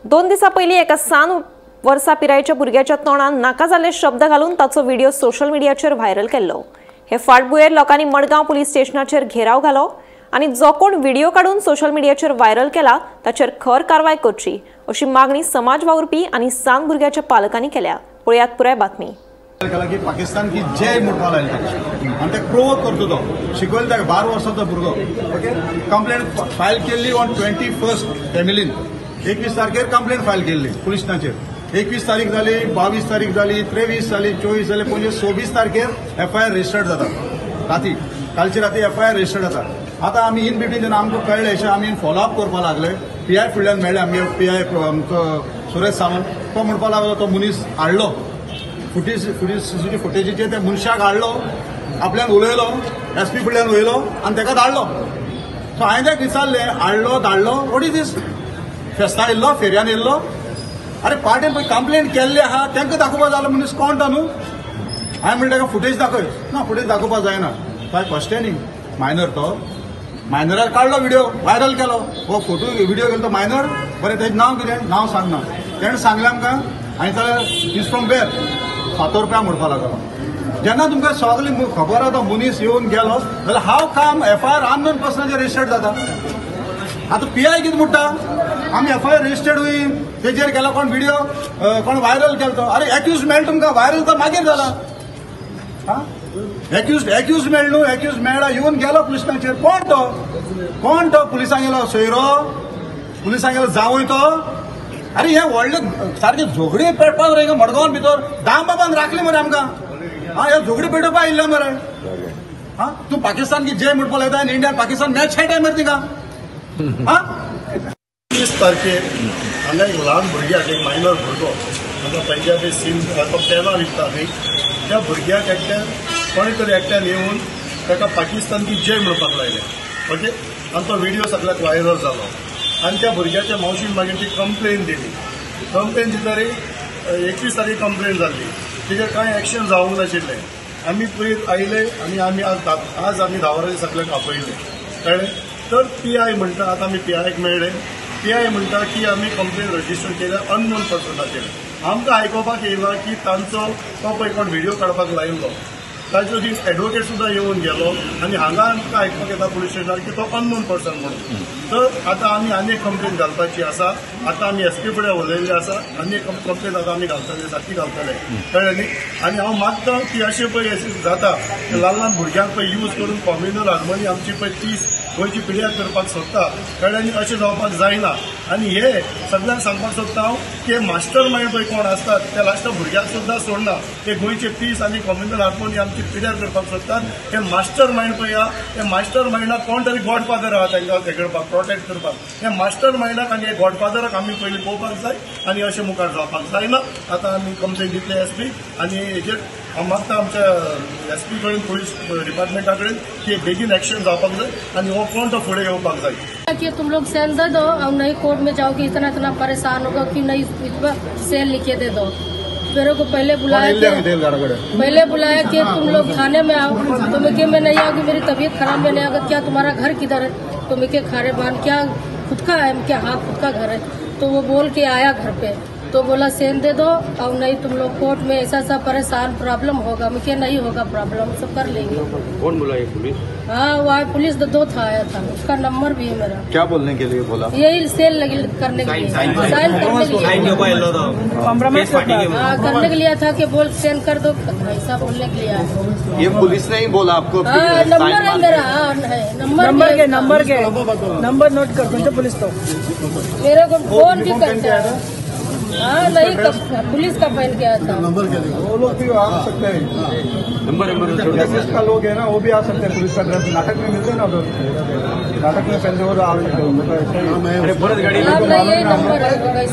2 दिसां पयलीं एका 7 वर्सां पिरायेच्या भुरग्याच्या तोंडान नाका जाल्ले शब्द घालून ताचो व्हिडिओ सोशल मिडियाचेर व्हायरल केल्लो। हे फाटभुंयेर लोकांनी मडगांव पुलीस स्टेशनाचेर घेराव घालो आनी जो कोण व्हिडिओ काडून सोशल मिडियाचेर व्हायरल केला ताचेर खर कारवाय करची अशी मागणी समाज वावुरपी आनी 7 भुरग्याच्या पालकांनी केल्या। पळयात पुराय बातमी। की पाकिस्तान की जय म्हणपाक लायले आनी ते प्रोवोक करता तो शिकयले ताका 12 वर्सांचो भुरगो। ओके, कंप्लेंट फायल केल्ली ऑन 21 फॅमिलीन 21 तारखेर कंप्लेंट फायल केल्ली पुलीस स्टेशनाचेर। 21 तारीख जाली, 22 तारीख जाली, 23 जाली, 24 जाली, 25 26 तारखेर एफआयआर रजिस्टर्ड जाता। राती कालची राती एफआयआर रजिस्टर्ड जाता। आतां आमी इन बिटवीन जेन्ना आमकां कळ्ळें अशें आमी फॉलोअप करपाक लागले। पीआय फुडल्यान मेळ्ळे आमगे पीआय आमचो सुरेश सावंत, तो म्हणपाक लागलो तो मनीस हाडलो, फुटेज सीसीटीव्ही फुटेजीचेर त्या मनशाक हाडलो, आपल्यान उलयलो, एसपी फुडल्यान उलयलो आनी ताका धाडलो। सो हांवें ताका विचारलें, हाडलो धाडलो, what is दीस? फेस्ता येयल्लो, फेरयान येयल्लो, अरे पार्टेन पळय कंप्लेंट केल्ली आहा तांकां दाखोवपा जालो मनीस कोण तो न्हू। हांवें म्हणलें ताका फुटेज दाखय। ना, फुटेज दाखोवपा जायना, काय क्वेश्चनींग मायनर, तो मायनरार काडलो व्हिडिओ व्हायरल केलो, हो फोटो व्हिडिओ केलो तो मायनर। बरें, तेजें नांव कितें? नांव सांगना। तेणें सांगलें आमकां आनी जाल्यार is from where, Fatorpa म्हणपाक लागलो। जेन्ना तुमकां सगळी खबर आहा तो मनीस येवन गेलो जाल्यार हांव काम एफआयआर अननोन पर्सनाचेर रजिस्टर्ड जाता। आतां पीआय कितें म्हणटा, आमी एफआयआर रजिस्टर्ड हुई तेजेर गेलो कोण व्हिडिओ कोण व्हायरल केलो तो। अरे एक्यूज मेळ तुमकां, व्हायरल तर मागीर जाला। एक्यूज मेळ न्हू, एक्यूज मेळ्ळा येवन गेलो पुलिसांचेर। कोण तो? कोण तो? पुलिसांक गेलो सोयरो, पुलिसांक गेलो जावय तो। अरे हे व्हडले सारके झगडी पेटपाक रे मडगांवान भितर दामबाबान राखली मरे आमकां। हा, हे झगडी पेटोवपा आयिल्ले मरे। हा, तूं पाकिस्तान की जय म्हणपाक लायता आनी इंडियान पाकिस्तान मॅच खेळटाय मरे तिका। हा, 30 तारखेर हांगा एक ल्हान भुरग्याक, एक मायनर भुरगो हांगा पंजाबी सीन तो पेनां विकता न्ही, त्या भुरग्याक एकट्यान कोणी तरी एकट्यान येवन ताका पाकिस्तान की जय म्हणपाक लायलें। ओके, आनी तो व्हिडिओ सगळ्याक व्हायरल जालो आनी त्या भुरग्याच्या मावशीन मागीर ती कंप्लेन दिली। कंप्लेन दितरी 21 तारीख कंप्लेन जाल्ली, तिचेर कांय एक्शन जावंक नाशिल्लें। आमी पयर आयले आनी आमी आज आमी 10 वरांचेर सगळ्यांक आपयले, कळ्ळें। तर पीआय म्हणटा, आतां आमी पीआयक मेळ्ळे, पीआय म्हणटा की आमी कंप्लेन रजिस्टर केल्या अननोन पर्सनाचेर। आमकां आयकुपाक येयलां की तांचो तो पळय कोण व्हिडिओ काडपाक लायिल्लो, ताचो दीस एडवोकेट सुद्दां येवन गेलो आनी हांगा आमकां आयकुपाक येता पुलीस स्टेशनार की तो अननोन पर्सन म्हणून। तर आतां आमी आनी एक कंप्लेन घालपाची आसा, आतां आमी एसपी फुडें उलयल्ले आसा, आनी एक कंप्लेन आतां आमी घालतले, सारकी घालतले, कळ्ळें न्ही। आनी हांव मागता की अशें पळय अशें जाता ल्हान ल्हान भुरग्यांक पळय यूज करून कॉम्युनल हार्मोनी आमची पळय 30 गोंयची पिड्यार करपाक सोदता, कळ्ळें न्ही। अशें जावपाक जायना। आनी हे सगळ्यांक सांगपाक सोदता हांव की मास्टर मायंड पळय कोण आसतात ते लास्टा भुरग्यांक सुद्दां सोडना, ते गोंयचे पीस आनी कॉम्युनल हार्मोनी आमची पिड्यार करपाक सोदतात। हे मास्टर मायंड पळय आहा, हे मास्टर मायंडाक कोण तरी गॉडफादर आहा तांकां हें करपाक, प्रोटेक्ट करपाक। हे मास्टर मायंडाक आनी हे गॉडफादराक आमी पयलीं पळोवपाक जाय आनी अशें मुखार जावपाक जायना। आतां आमी कंप्लेन दितले एसपी आनी हेजेर हांव मागता आमच्या एसपी कडेन, पुलीस डिपार्टमेंटा कडेन की बेगीन एक्शन जावपाक जाय आनी हो कोण तो फुडें येवपाक जाय। कि तुम लोग सेल दे दो और नहीं कोर्ट में जाओगे, इतना इतना परेशान होगा कि नहीं इतना सेल लिखे दे दो। मेरे को पहले बुलाया कि तुम लोग थाने में आओ, तो मैं मैं नहीं आऊँगी, मेरी तबीयत खराब में नहीं आऊँगा। क्या तुम्हारा घर किधर है? तो मैं के खारे बान क्या खुद का है? क्या हाँ खुद का घर है। तो वो बोल के आया घर पे, तो बोला सेन दे दो और नहीं तुम लोग कोर्ट में ऐसा ऐसा परेशान प्रॉब्लम होगा। मैं क्या नहीं होगा प्रॉब्लम, सब कर लेंगे। कौन बोला ये पुलिस? हाँ वहाँ पुलिस दो था आया था, उसका नंबर भी है मेरा। क्या बोलने के लिए बोला? यही सेल लगी करने के लिए, साइन करने के लिए, हाँ करने के लिए था कि बोल सेंड कर दो, ऐसा बोलने के लिए आया। ये पुलिस ने ही बोला आपको? हाँ नंबर है मेरा, हाँ number K number K number note कर दो पुलिस तो मेरे को फोन भी करता है। हाँ नहीं पुलिस का पहन के आया था। नंबर के वो लोग भी आ सकते हैं, नंबर नंबर का लोग है ना, वो भी आ सकते हैं। पुलिस का ड्रेस नाटक में मिलते हैं ना, उधर नाटक में पहनते वो आ सकते हैं। यही नंबर है।